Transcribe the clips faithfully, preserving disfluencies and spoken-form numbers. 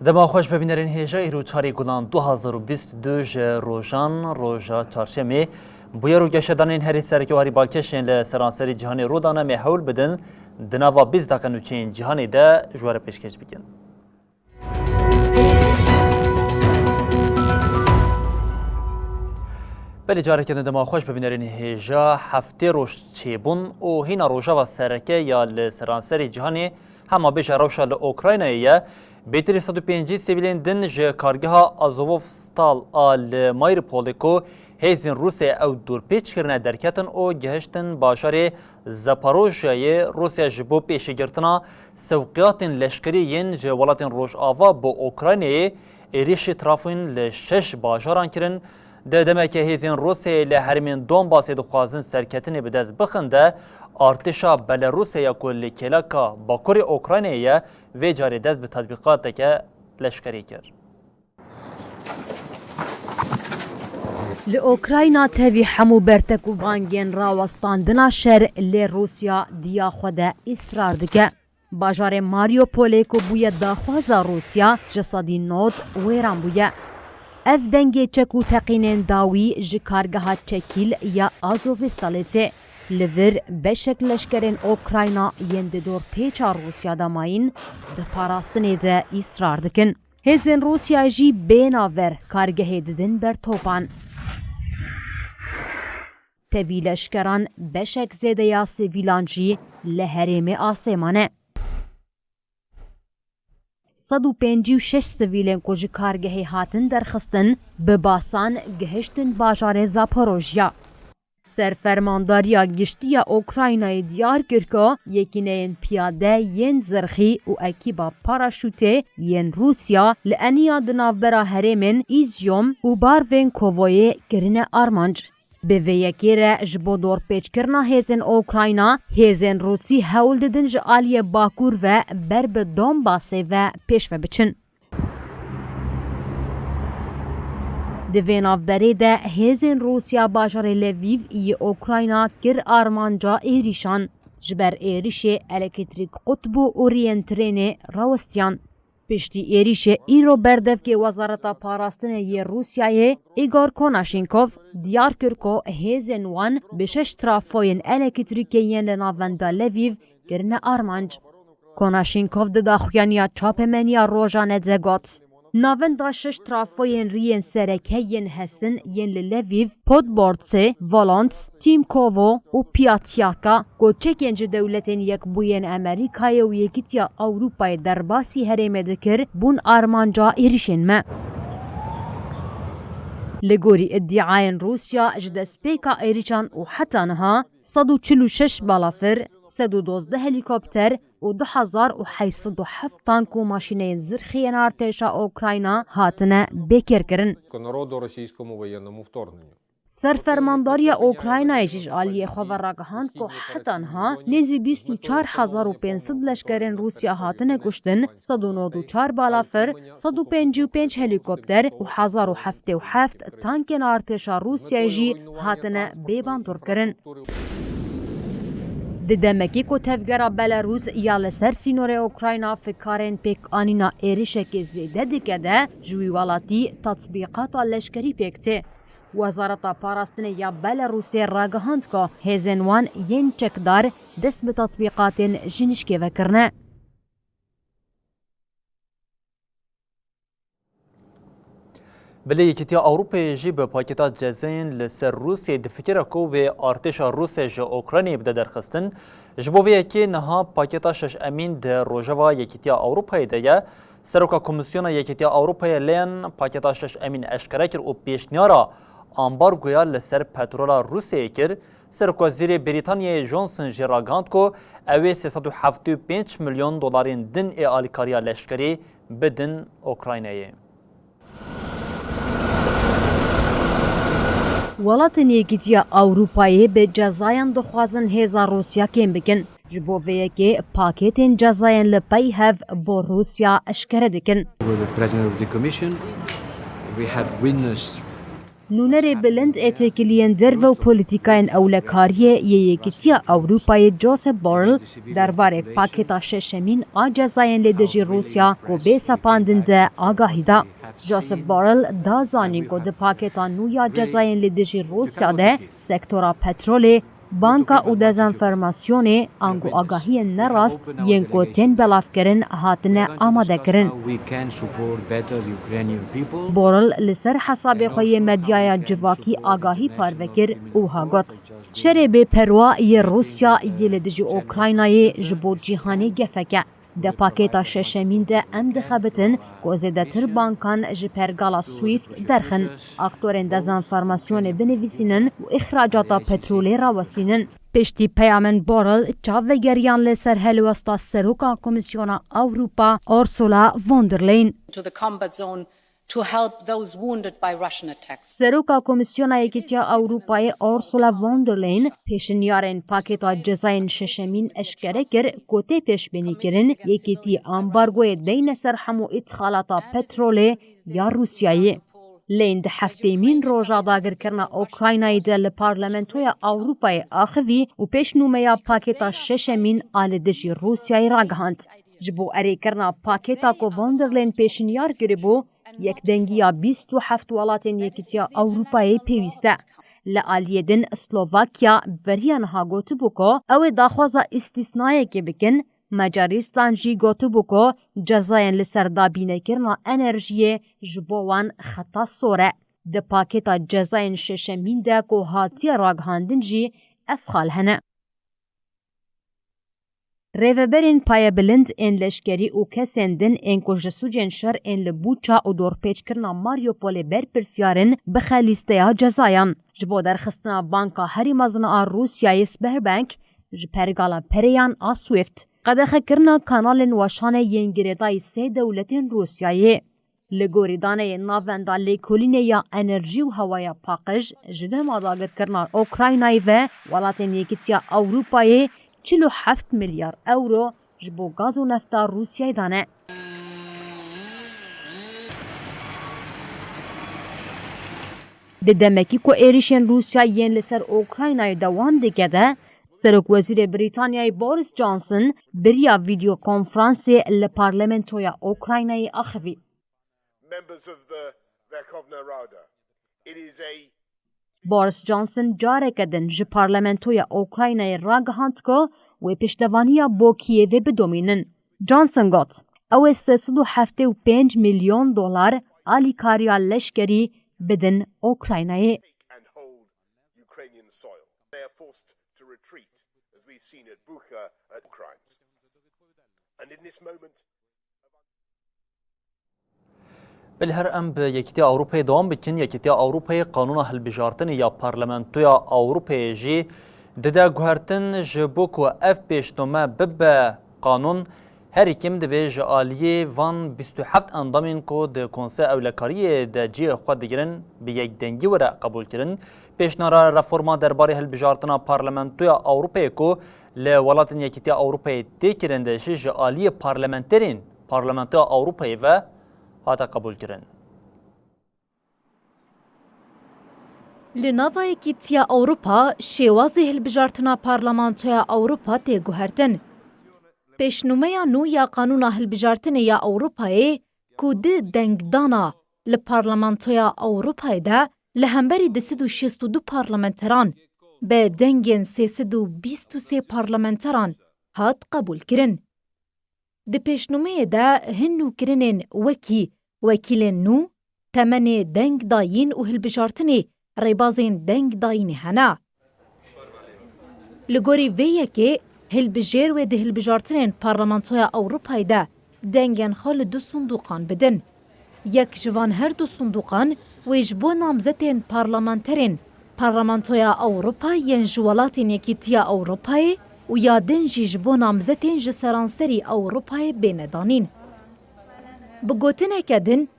Dema xweş be bînerên hêja, îro çarê Gulan du hazar û bîst û du ji rojan, roja çarşemê. Bûyer û geşedanên herî sereke û herî balkêş ên li seranserî cîhanê rû dane, me hewl bidin di nava bîst deqe nûçeyên cîhanê de ji we re pêşkêş bikin. Belê, careke din dema xweş be bînerên hêja, heftê roj çêbûn û hîna rojava sereke ya li seranserî cîhanê, hema bêje rewşa li Ukraynayê ye. Bêtirî sed û pêncî sivîlên din ji kargeha Azovstal a li Mariupolê ku hêzên Rûsyayê ew dorpêç kirine derketin û gihiştin bajarê Zaporojyayê. Rûsya ji bo pêşîgirtina sewqiyatên leşkerî yên ji welatên Rojava bo Ukraynayê êrîşî trafên li şeş bajaran kirin. Di demeke hêzên Rûsyayê li herêmên Donbasê dixwazin serketinê bi dest bixin de, artêşa Belarûsê ya ku li kêleka bakurê Ukraynayê ye, vê carê dest bi tetbîqateke leşkerî kir. Li Ukrayna tevî hemû bertek û bangên rawestandina şer lê Rûsya diya xwe de îsrar dike. Bajarê Mariupolê ku bûye daxwaza Rûsya ji sedî nod wêran bûye. Ev dengê çek û teqînên dawî ji kargeha çekîl ya Azovstalê tê. Li vir beşek leşkerên Ukrayna yên di dorpêça Rûsya de mayîn di parastinê de îsrar dikin. Hêzên Rûsya jî bê navber kargehê didin ber topan. Tevî leşkeran beşek zêde ya sivîlan jî li herêmê asê mane. Sed û pêncî û şeş sivîlên ku ji kargehê hatin derxistin, bi basan gihiştin bajarê Zaporojya. Serfermandariya Giştî ya Ukraynayê diyar kir ku yekîneyên piyade yên zirxî û ekîba paraşûtê yên Rûsya li eniya di navbera herêmên Îzyûm û Barvên Kovoyê kirine armanc. Bi vê yekê re ji bo dorpêçkirina hêzên Ukrayna, hêzên Rûsî hewl didin ji aliyê bakur ve ber bi Donbasê ve pêş ve biçin. Di vê navberê de hêzên Rûsya bajarê Lviv yê Ukrayna kir armanca êrîşan. Ji ber êrişê elektrîk qut bû û riyên trênê rawestiyan. Piştî êrişê îro berdevkê Wezareta Parastinê yê Rûsyayê Igor Konashenkov diyar kir ku hêzên wan bi şeş trafoyên elektrîkê yên li navenda Lviv kirine armanc. Konashenkov di daxuyaniya çapemeniya rojane de got, navenda şeş trafoyên riyên sereke yên hesin yên li Lviv, Podbortse, Volonts, Timkovo û Piatyaka, ku çekên ji Dewletên Yekbûyên Amerîkayê û Yekîtiya Ewropayê derbasî herêmê dikir, bûn armanca êrişên me. Li gorî îdiayên Rûsya, ji destpêka êrişan û heta niha sed û çil û şeş balafir, sed û dozdeh helîkopter û du hezar û heyt sed û heft tank û maşîneyên zirxî yên artêşa Ukrayna hatine bêkêrkirin. Народу російському воєнному вторгненню. Ser fermandariya Ukraynayê jî ji aliyê xwe ve ragihand ku heta niha nêzî bîst û çar hezar û pênc sed leşkerên Rûsya hatine kuştin, sed û nod û çar balafir, sed û pêncî û pênc helîkopter û hezar û heftê û heft tankên artêşa Rûsyayê jî hatine bêbandorkirin. Di demekî ku tevgera Belarûs ya li ser sînorê Ukrayna fikarên pêkanîna êrişekê zêde dike de, ji wî welatî tatbîqata leşkerî pêk tê. Wezareta Parastinê ya Belarûsê ragihand ku hêzên wan yên çekdar dest bi tatbîqatên ji nişkê ve kirine. Belê Yekîtiya Ewropayê jî bi pakêta cezayên li ser Rûsyayê difikire ku wê artêşa Rûsyayê ji Ukraynayê bide derxistin. Ji bo vê yekê niha pakêta şeş emîn di rojeva Yekîtiya Ewropayê de ye. Seroka Komîsyona Yekîtiya Ewropayê Leyen pakêta şeş emîn eşkere kir û pêşniyara ambargoya li ser petrola Rûsyayê kir. Serokwezîrê Brîtanyayê Johnson jî ragihand ku ew ê sê sed û heftê û pênc milyon dolarên din ê alîkariya leşkerî bidin Ukraynayê. Welatên Yekîtiya Ewropayê bi cezayan dixwazin hêza Rûsya kêm bikin. Ji bo vê yekê pakêtên cezayan li pey hev bo Rûsya eşkere dikin. With the President of the Commission, we have witnessed Nûnerê bilind ê têkiliyên derve û polîtîkayên ewlekariyê yê Yekîtiya Ewropayê Josep Borrell derbarê pakêta şeşemîn a cezayên li dijî Rûsya ku bê sepandin de agahî da. Josep Borrell da zanîn ku di pakêta nû ya cezayên li dijî Rûsya de sektora petrolê, banka û dezenformasyonê, ango agahiyên nerast yên ku tên belavkirin hatine amadekirin. How we can support better the Ukrainian people. Borrell li ser hesabê xwe yê medyaya civakî agahî parve kir û wiha got, şerê bêperwa yê Rûsya yê li dijî Ukraynayê ji bo cîhanê gefek e. Di pakêta şeşemîn de em dixebitin ku zêdetir bankan ji pergala SWIFT derxin, aktorên dezenformasyonê binivîsînin û îxracata petrolê rawestînin. Piştî peyamên Borrell çav vegeriyan li ser helwesta Seroka Komîsyona Ewropa Ursula von der Leyen. To the combat zone to help those wounded by Russian attacks. Seroka Komîsyona Yekîtiya Ewropayê Ursula von der Leyen pêşinyarên pakêta cezayên şeşemîn eşkere kir ku tê pêşbînîkirin Yekîtî ambargoyê deyne ser hemû îtixalata petrolê ya Rûsyayê. Leyen di heftêmîn roja dagirkirina Ukraynayê de li Parlamentoya Ewropayê axivî û pêşnûmeya pakêta şeşemîn a li dijî Rûsyayê ragihand. Ji bo erêkirina pakêta ku von der Leyen pêşinyar kiribû, yekdengiya bîst û heft welatên Yekîtiya Ewropayê pêwîst e. Li aliyê din Slovakya beriya niha gotibû ku ew ê daxwaza îstîsnayekê bikin, Macaristan jî gotibû ku cezayên li ser dabînekirina enerjiyê ji bo wan xeta sor e. Di pakêta cezayên şeşemîn de ku hatiye ragihandin jî ev xal hene. Rêveberên payebilind ên leşkerî û kesên din ên ku ji sûcên şer ên li Buça û dorpêçkirina Mariupolê berpirsiyar in, bixe lîsteya cezayan. Ji bo derxistina banka herî mezin a Rûsyayê Sberbank, ji pergala pereyan a SWIFT. Qedexekirina kanalên weşanê yên girêdayî sê dewletên Rûsyayê. Li gorî daneyên navenda lêkolînê ya enerjî û hewaya paqij, ji dema dagirkirina Ukraynayê ve welatên Yekîtiya Ewropayê çil û heft milyar ewro ji bo gaz û nefta Rûsyayê dane. Di demekî ku êrîşên Rûsya yên li ser Ukraynayê dewam dike de, Serokwezîrê Brîtanyayê Boris Johnson bi riya vîdyokonferansê li Parlamentoya Ukraynayê axivî. Members of the Verkhovna Rada. It is a Boris Johnson careke din ji Parlamentoya Ukraynayê ragihand ku wê piştevaniya bo Kiyevê bidomînin. Johnson got, ew ê sê sed û heftê û pênc milyon dolar alîkariya leşkerî bidin Ukraynayê. And hold Ukrainian soil. They are forced to retreat, as we've seen at Bucha, at crimes. And in this moment, Belê her em bi Yekîtiya Ewropayê dewam bikin. Yekîtiya Ewropayê qanûna hilbijartinê ya Parlamentoya Ewropayê jî dide guhertin, ji bo ku ev pêşname bibe qanûn, herî kêm divê ji aliyê van bîst û heft endamên ku di Konseya Ewlekariyê de cihê xwe digirin bi yekdengî were qebûlkirin. Pêşnara reforma derbarê hilbijartina Parlamentoya Ewropayê ku li welatên Yekîtiya Ewropayê tê kirin de jî ji aliyê parlamenterên Parlamentoya Ewropayê ve hate qebûlkirin. Li nava Yekîtiya Ewropa şêwazê hilbijartina Parlamentoya Ewropa tê guhertin. Pêşnûmeya nû ya Qanûna Hilbijartinê ya Ewropayê ku di dengdana li Parlamentoya Ewropayê de li hemberî du sed û şêst û du parlamenteran bi dengên sê sed û bîst û sê parlamenteran hat qebûlkirin. Di pêşnûmeyê de hin nûkirinên wekî wekîlên nû, temenê deng dayîn û hilbijartinê rêbazên deng dayînê hene. Li gorî vê yekê hilbijêr wê di hilbijartinên Parlamentoya Ewropayê de dengên xwe li du sindûqan bidin. Yek ji van her du sindûqan wê ji bo namzetên parlamenterên Parlamentoya Ewropa yên ji welatên Yekîtiya Ewropayê û ya din jî ji bo namzetên ji seranserî Ewropayê bêne danîn. Bi gotineke din,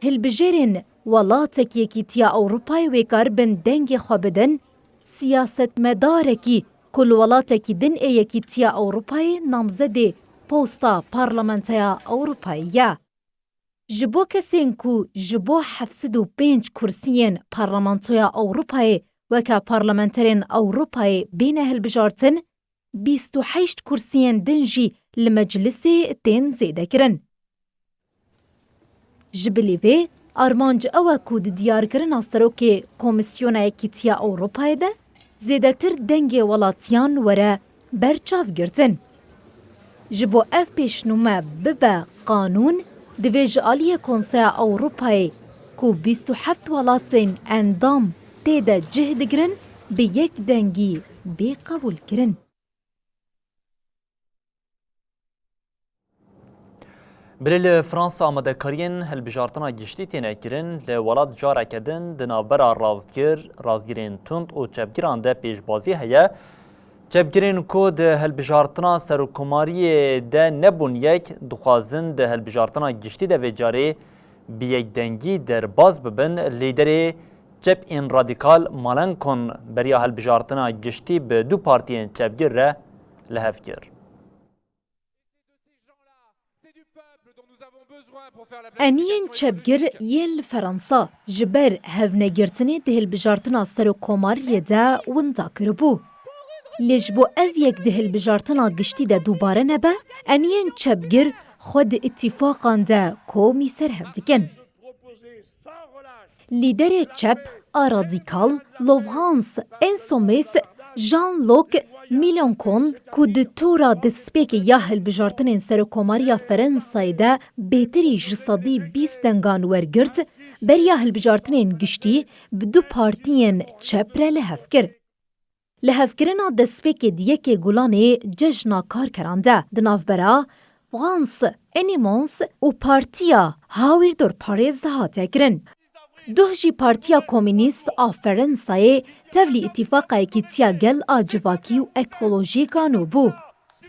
hilbijêrên welatek Yekîtiya Ewropayê wê karibin dengê xwe bidin siyasetmedarekî ku li welatekî din ê Yekîtiya Ewropayê namzedê posta Parlamentoya Ewropayê ye. Ji bo kesên ku ji bo heft sed û pênc kursiyên Parlamentoya Ewropayê weke parlamenterên Ewropayê bêne hilbijartin, bîst û heşt kursiyên din jî li meclisê tên zêdekirin. Ji bilî vê, armanc ew e ku di diyarkirina serokê Komîsyona Yekîtiya Ewropayê de zêdetir dengê welatiyan were berçavgirtin. Ji bo ev pêşnûme bibe qanûn, divê ji aliyê Konseya Ewropayê ku bîst û heft welatên endam tê de cih digirin, bi yek dengî bê qebûlkirin. Belê li Fransa amadekariyên hilbijartina giştî têne kirin, li welat careke din di navbera rastgir, rastgirên tund û çepgiran de pêşbazî heye. Çepgirên ku di hilbijartina serokkomariyê de nebûn yek, dixwazin di hilbijartina giştî de vê carê bi yekdengî derbas bibin. Lîderê çep ên radîkal Malenkon beriya hilbijartina giştî bi du partiyên çepgir re li hev kir. Eniyên çepgir yên li Ferensa ji ber hevnegirtinê di hilbijartina serokkomariyê de winda kiribû. Lê ji bo ev yek di hilbijartina giştî de dubare nebe, eniyên çepgir xwe di îtîfaqan de komî ser hev dikin. Lîderê çep a radîkal, Lovğans Insoumis, Jean-Luc Mélenchon, ku di tora destpêkê ya hilbijartinên serokkomariya Ferensayê de bêtirî ji sedî bîst dengan wergirt, beriya hilbijartinên giştî bi du partiyên çep re li hev kir. Lihevkirina destpêkê di yekê Gulanê cejna karkeran de di navbera France Animons û Partiya Hawîrdorparêz hate kirin. Duh jî Partiya Komînîst a Ferensayê tevlî îtîfaqa yekîtiya gel a civakî û ekolojîk a nû bû.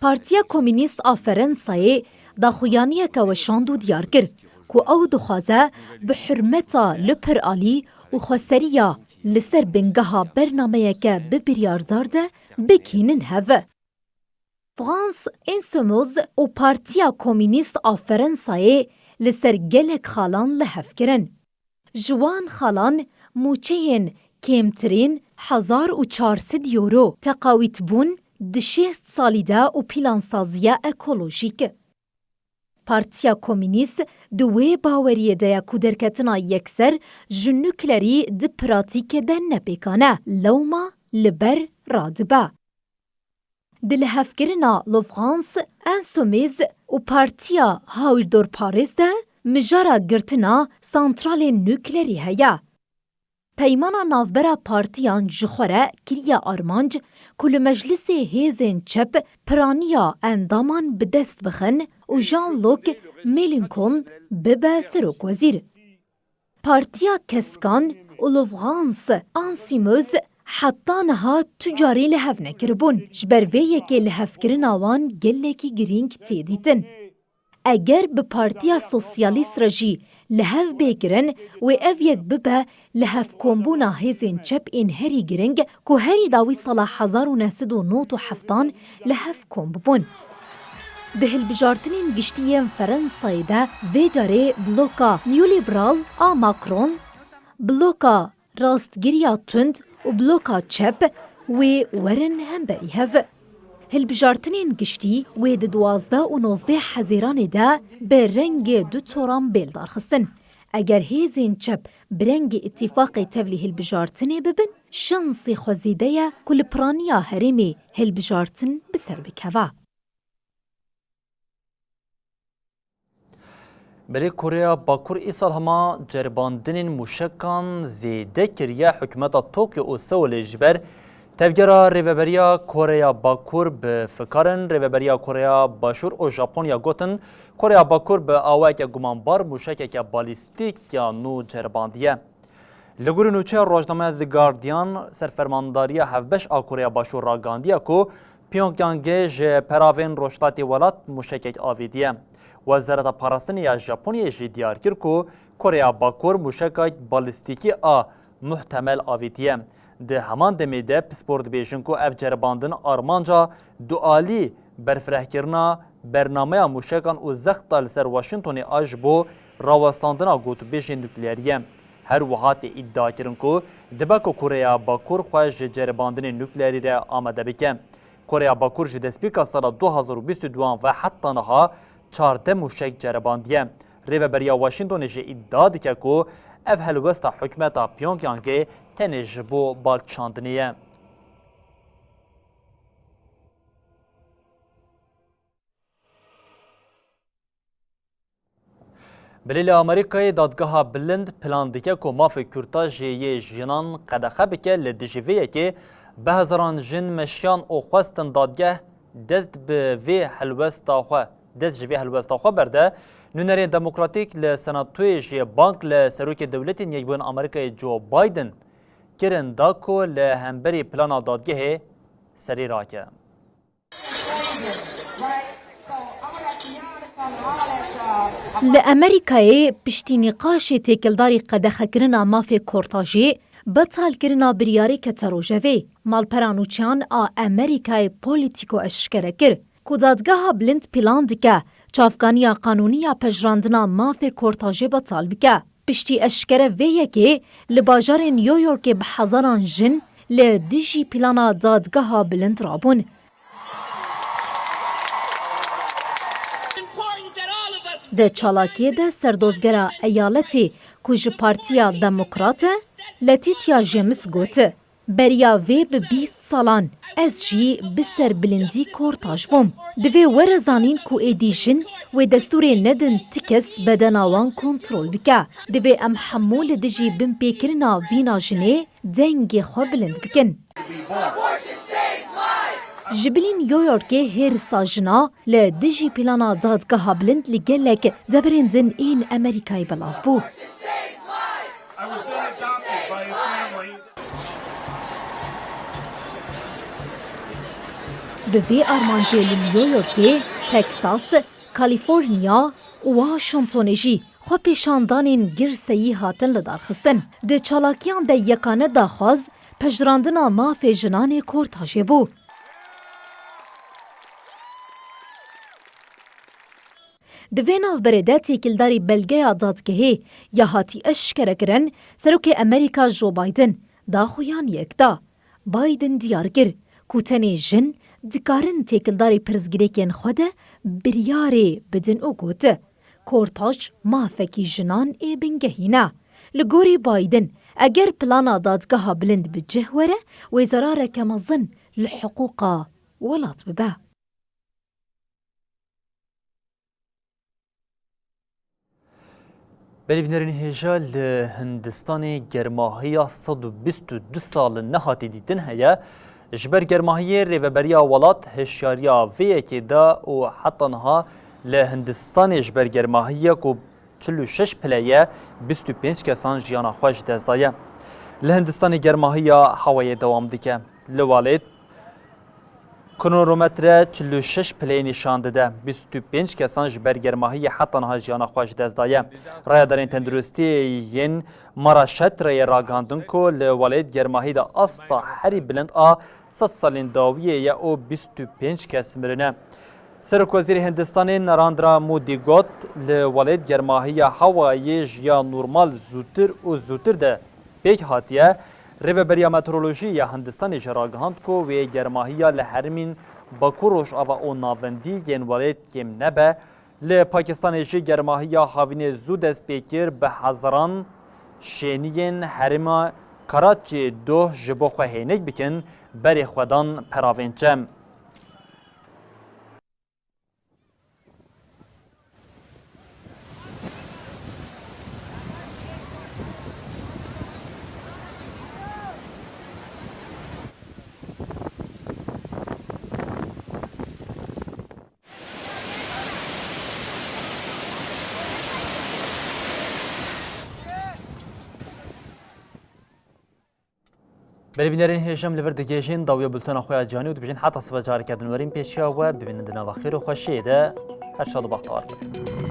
Partiya Komînîst a Ferensayê daxuyaniyeke weşand û diyar kir ku ew dixwaze bi hurmeta li pir alî û xweseriya li ser bingeha bernameyeke bi biryardar de bikînin hev. France Insoumise û Partiya Komînîst a Ferensayê li ser gelek xalan li hev kirin. Ji wan xalan mûçeyên kêmtirîn hezar û çar sed euro, teqawîtbûn di şêst salî de û plansaziya ekolojîk. Partiya Komînîst di wê baweriyê de ye ku derketina yekser ji nuklerî di pratîkê de nepêkan e, lewma li ber radibe. Di lihevkirina Lovğans Insoumise û Partiya Hawîrdorparêz de mijara girtina santralên nuklerî heye. Peymana navbera partiyan ji xwe re kiriye armanc ku li meclisê hêzên çep piraniya endaman bi dest bixin û Jean-Luc Mélenchon bibe serokwezîr. Partiya Keskan û Lovğans Insoumise heta niha tu carî li hev nekiribûn. Ji ber vê yekê lihevkirina wan gelekî girîng tê dîtin. Eger bi Partiya Sosyalîst re jî li hev bê kirin, wê ev yek bibe lihevkombûna hêzên çep ên herî giring ku herî dawî sala hezar û neh sed û nod û heftan li hev kom bibûn. Di hilbijartinên giştî yên Ferensayê de vê carê bloka neoliberal a Macron, bloka rastgiriya tund û bloka çep wê werin hemberî hev. Hilbijartinên giştî wê di duwazdeh û nozdeh Hezêranê de bi rengê du toran bê lidarxistin. Eger hêzên çep bi rengê îtîfaqê tevlî hilbijartinê bibin, şansê xwe zêde ye ku li piraniya herêmê hilbijartin bi ser bikeve. Belê Koreya Bakur îsal hema ceribandinên mûşekan zêde kiriye. Hikûmeta Tokyo û Seulê ji ber tevgera Rêveberiya Koreya Bakur bi fikar in. Rêveberiya Koreya Başûr û Japonya gotin, Koreya Bakur bi awayeke gumanbar mûşekeke balîstîk ya nû ceribandiye. Li gorî nûçeya rojnameya The Guardian, serfermandariya hevbeş a Koreya Başûr ragihandiye ku Pyongyangê ji peravên rojhilatê welat mûşekek avêtiye. Wezareta Parastinê ya Japonyayê jî diyar kir ku Koreya Bakur mûşekek balîstîkî a muhtemel avêtiye. Di heman demê de pispor dibêjin ku ev ceribandin armanca dualî berfirehkirina bernameya mûşekan û zexta li ser Washingtonê a ji bo rawestandina gotûbêjên nukleerî ye. Her wiha tê îdiakirin ku dibe ku Koreya Bakur xwe ji ceribandinên nukleerî re amade bike. Koreya Bakur ji destpêka sala du hazar û bîst û duan ve heta niha çardeh mûşek ceribandiye. Rêveberiya Washingtonê jî îdia dike ku ev helwesta hikûmeta Pyongyangê tenê ji bo balkişandinê ye. Belê li Amerîkayê Dadgeha Bilind plan dike ku mafê kurtajê yê jinan qedexe bike, li dijî vê yekê bi hezaran jin meşiyan û xwestin dadgeh dest bi vê helwesta xwe, dest ji vê helwesta xwe berde. Nûnerên Demokratîk li Senatoyê jî bang li Serokê Dewletên Yekbûyên Amerîkayê Joe Biden kirin da ku li hemberî plana dadgehê serî rake. Li Amerîkayê piştî nîqaşê têkildarî qedexekirina mafê kortajê, betalkirina biryarê kete rojevê. Malpera nûçeyan a Amerîkayê Polîtîko eşkere kir ku Dadgeha Bilind plan dike çavkaniya qanûnî ya pejirandina mafê kortajê betal bike. Piştî eşkere vê yekê li bajarên New Yorkê bi hezaran jin li dijî plana Dadgeha Bilind rabûn. Di çalakiyê de serdozgera eyaletê ku ji Partiya Demokrat e, Letitia James got, beriya vê bi bîst salan ez jî bi serbilindî kortaj bûm. Divê were zanîn ku êdî jin wê destûrê nedin ti kes bedena wan kontrol bike. Divê em hemû li dijî binpêkirina vîna jinê dengê xwe bilind bikin. Ji bilî New Yorkê hêrsa jina li dijî plana Dadgeha Bilind li gelek deverên din ên Amerîkayê belav bû. Bi vê armancê li New Yorkê, Texas, California û Washingtonê jî xwepêşandanên girseyî hatin lidarxistin. Di çalakiyan de yekane daxwaz pejirandina mafê jinan ê kortajê bû. Di vê navberê de têkildarî belgeya dadgehê ya hatî eşkerekirin, Serokê Amerîka Joe Biden daxuyan yek da. Biden diyar kir ku tenê jin dikarin têkildarî pirsgirêkên xwe de biryarê bidin û got, kortaj mafekî jinan ê bingehîn e. Li gorî Biden, eger plana Dadgeha Bilind bi cih were, wê zerareke mezin li hiqûqa welat bibe. Belê bînerên hêja, li Hindistanê germahiya sed û bîst û du sal nehatî dîtin heye. Ji ber germahiyê rêveberiya welat hişyariya vê yekê da û heta niha li Hindistanê ji ber germahiya ku çil û şeş pile ye, bîst û pênc kesan jiyana xwe ji dest daye. Li Hindistanê germahiya hewayê dewam dike. Li welêt Kronometre çil û şeş pileyê nîşan dide. Bîst û pênc kesan ji ber germahiyê heta niha jiyana xwe ji dest daye. Rayedarên tenduristiyê yên Maharashtrayê ragihandin ku li welêt germahî de asta herî bilind a sed salên dawiyê ye û bîst û pênc kes mirine. Serokwezîrê Hindistanê Narendra Modi got, li welêt germahiya hewayê ji ya normal zûtir û zûtir de pêk hatiye. Rêveberiya Meteorolojiyê ya Hindistanê jî ragihand ku wê germahiya li herêmên Bakur, Rojava û Navendî yên welêt kêm nebe. Li Pakistanê jî germahiya havînê zû dest pê kir, bi hezaran şêniyên herêma Karaçiyê doh ji bo xwe hênik bikin, berê xwe dan peravên çem. Belê bînerên hêja em li vir digihêjin dawiya bultena xwe ya cîhanî û dibêjin heta sibe careke din werîn pêşiya we bibînin di nava xêr û xweşiyê de. Her şad û bextewar bin.